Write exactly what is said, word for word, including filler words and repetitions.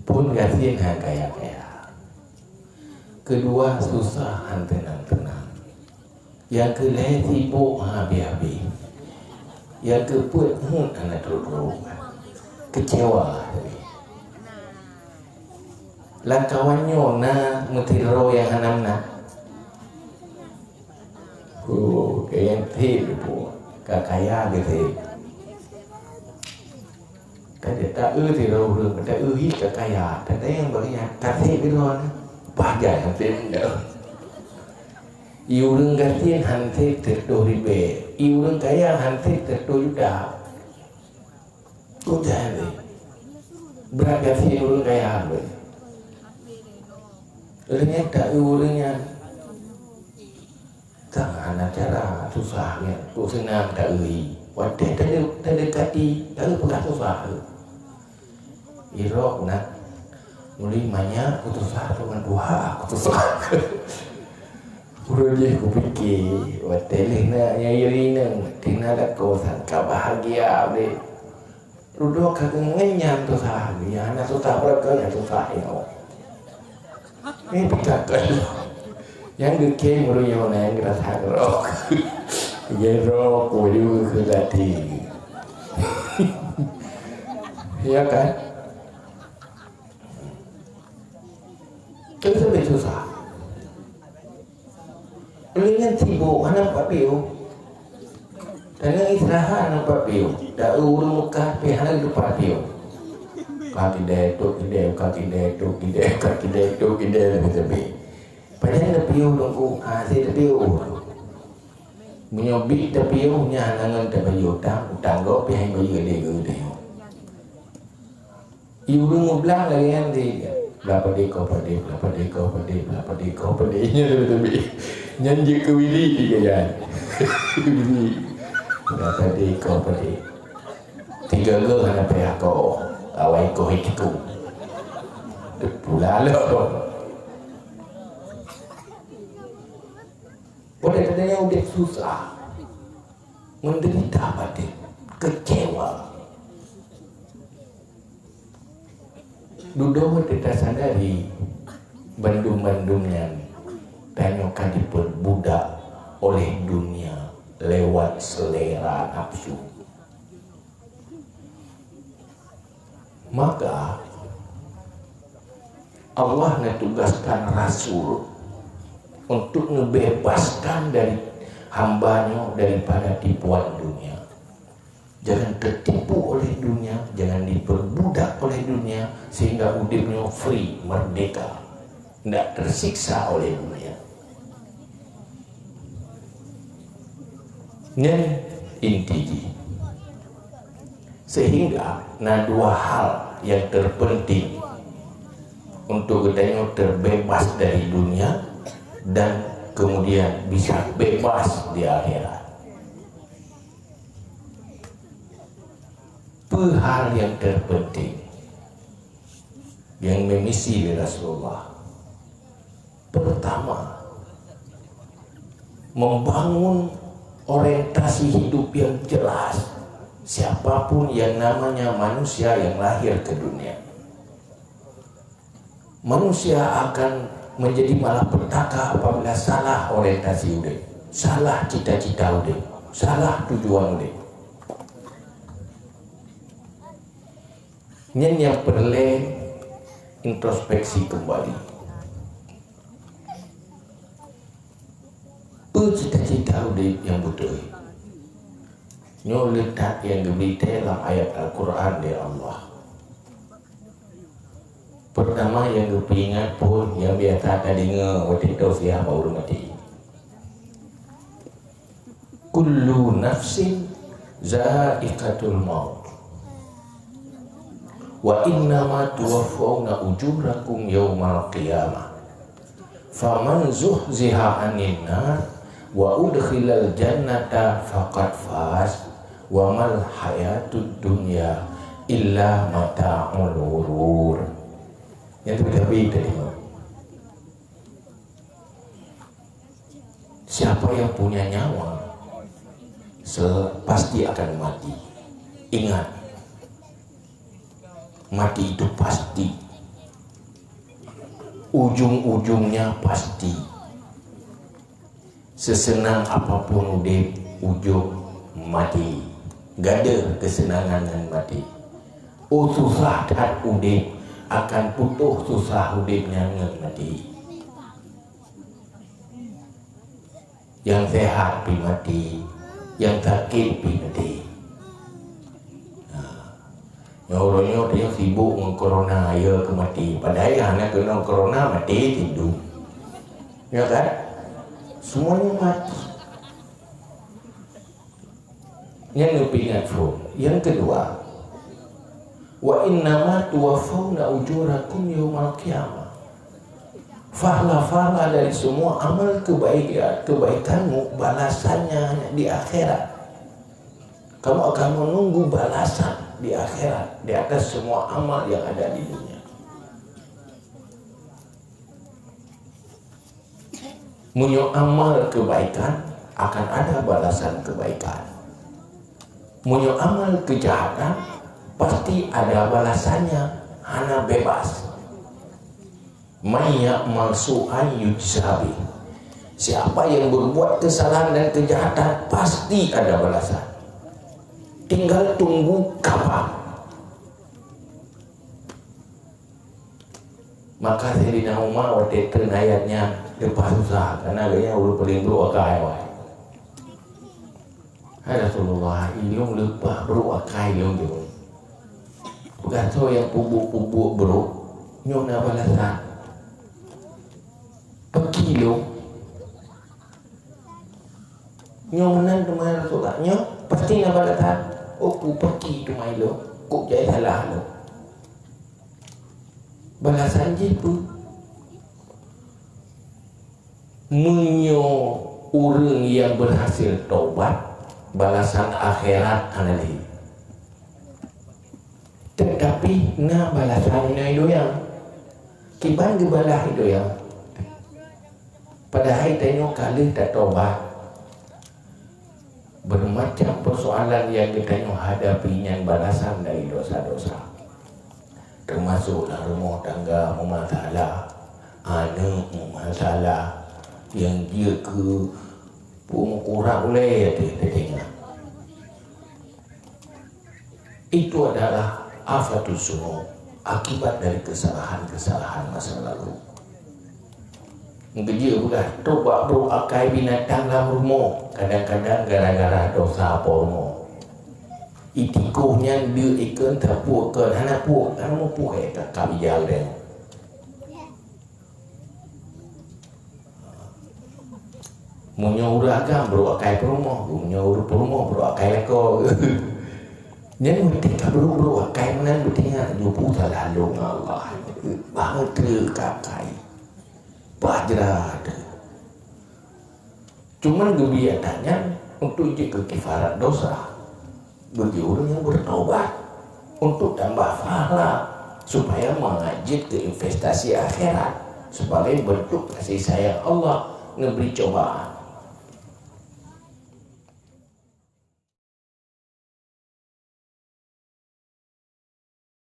Phôn gasien han kaya-kaya. Keudua, susah han teunang-teunang. Nyang keulhèe, sibok han habéh-habéh. Nyang keupeuet, heuet hana trok-trok. Keucewa sabe. Lam kawan nyoe na meusidroe nyang hana meunan? Oh, kayang that, ka kaya geuh that. Ka jeuet ta-eu sidroe ureueng, ta-eu hi ka kaya, ta-, tanyong bak gobnyan, ka sép sidroe nyoe? Pajan han sép nyoe. Ié ureueng gasien han sép siratoh ribèe, ié ureueng kaya han sép siratoh juta. Tujoh lé. Brat gasien ureueng kaya lé. Lheueh nyan ta-eu ureueng nyan. Ka hana cara, susah nyan, kok seunang ta-eu. Watèe tade-, tadeukati, ta-eu peugah susah. Irok na, mulai manyak kutusah, teuma tuha kutusah. Uroe jih kupike, watèe lheueh na nyang iri nyan, tina lakoe sangka bahagia deh. Dudoe ka geungenyam tusah, nyang hana tusah beureukat nyang tusah nyoe. Nyan pih ka keu. Nyang geukheun meunyoe na nyang geurasa keudroe. Geurok, waduh, keu gaki. Ya kan? Itu lebih susah. Ulih nyan sibok, hana pat piôh. Tanyoe istirahat hana pat piôh. Ta-eu ureueng Mekah pih hana geupeupat piôh. Ka kidai, tok kidai, ka kidai, tok kidai, ka kidai, tok kidai, leubeh-leubeh. Padahai na piôh teungku, hase tapiôh. Meunyoe bit tapiôh, nyan hana ngon tabayeue utang, utang gob pih hana bayeue lé geuh tanyoe. Ié ureueng meublang lagèe nyan di, blah padé koh padé, blah padé koh padé, blah padé koh padé. Nyan leubeh teubiet. Nyan jeuet keu wili di gaya. Wili. Blah padé koh padé. Tiga geuh hana payah koh. Awai koh itu. Pula lo. Padahai tanyoe udép susah. Menderita batin, kecewa. Dudoe teuka sadari bandum-bandum nyan tanyoe ka diperbudak oleh dunia lewat selera nafsu. Maka, Allah neutugaskan rasul untuk ngebebaskan dari hamba nyoe daripada tipuan dunia. Jangan tertipu oleh dunia, jangan diperbudak oleh dunia, sehingga udép nyoe free, merdeka, ndak tersiksa oleh dunia. Nyan inti jih. Sehingga na dua hal yang terpenting untuk geutanyoe terbebas dari dunia dan kemudian bisa bebas di akhirat. Peue hal nyang terpenting nyang meumisi lé Rasulullah? Pertama, membangun orientasi hidup yang jelas. Siapapun yang namanya manusia yang lahir ke dunia, manusia akan menjadi malapetaka apabila salah orientasi udép, salah cita-cita udép, salah tujuan udép. Nyan nyang peureulèe introspeksi keumbali. Peue cita-cita udép nyang beutôi? Nyoe leutak nyang geubri teuh lam ayat Al-Quran lé Allah. Pertama nyang geupeuingat phôn nyang biasa tadeungoe watèe tausiah bak ureueng maté. Kullu nafsin za'iqatul maut. Wa innama tuwaffawna ujurakum yaumal qiyamah. Faman zuhziha 'anin nar wa udkhilal jannata faqad faz. Wa mal hayatud dunya illa mata'ul ghurur. Nyang tu kita beri tadi. Siapa yang punya nyawa, se-, pasti akan mati. Ingat, mati itu pasti. Ujong-ujongnya pasti. Seuseunang apapun udeb, ujong maté. Gadôh keuseunangan ngon maté. Oh susah that udeb, akan putôh susah udeb nyan ngon maté. Nyang sehat pih maté, nyang sakét pih maté. Nah, nyoe uroe nyoe tanyoe sibok ngon corona, ya keu maté. Padahai hana keunong corona, maté sidum. Ya kan? Semuanya mati. Nyan neupeuingat phon. Yang kedua, "Wa innama tuwaffawna ujurakum yaumal qiyamah." Fahla-fahla dari semua amal kebaikan, kebaikanmu, balasannya hanya di akhirat. Kamu akan menunggu balasan di akhirat di atas semua amal yang ada di dunia. Meunyoe amal kebaikan, akan ada balasan kebaikan. Meunyoe amal kejahatan, pasti ada balasannya, hana bebas. "Man ya'mal su'an yujza bih." Siapa yang berbuat kesalahan dan kejahatan, pasti ada balasan. Tinggal tunggu kapan. Maka Saidina Umar watèe treun ayat nyan leupah susah, karena geuhnyan ureueng paleng brôk akai awai. "Hai Rasulullah, ilôn leupah brôk akai lôn jeuet. Peugah soe nyang peubuet-peubuet brôk, nyoe na balasan. Pakri lôn. Nyoe meunan teuma ya Rasulullah, nyoe pasti na balasan. Oh, ku pakri teuma ilôn, ku jai salah lôn." Balasan jih peue? Meunyoe ureueng nyang berhasil tobat, balasan akhirat hana lé. Teutapi na balasan inoe donya. Kiban geubalah inoe donya. Padahai tanyoe ka lheueh tatobat. Bermacam persoalan nyang geutanyoe hadapi nyan balasan dari dosa-dosa. Termasuklah rumoh tangga meumasalah, aneuk meumasalah, nyang jeuet keu peue meukurab ulèe teuh teudeungoe. Itu adalah afatuz zunub, akibat dari kesalahan-kesalahan masa lalu. Geujeuet peugah trok bak brôk akai binatang lam rumoh, kadang-kadang gara-gara dosa po rumoh. Itikoh nyan deuk ikon tapue kon hana pue, hana mupuhe ka kabijal deh. Meunyoe ureueng agam brôk akai peurumoh, meunyoe ureueng peurumoh brôk akai lakoe. Nyan meuti ka brôk-brôk akai meunan beutingat jupu salah lôn Allah. Bah meuteuk akai. Bah jrat. Cuman geubri adat nyan untuk jeuet keu kifarat dosa. Bagi ureueng nyang bertobat untuk tambah pahala supaya mangat jeuet keu investasi akhirat sebagai bentuk kasih sayang Allah ngeubri cobaan.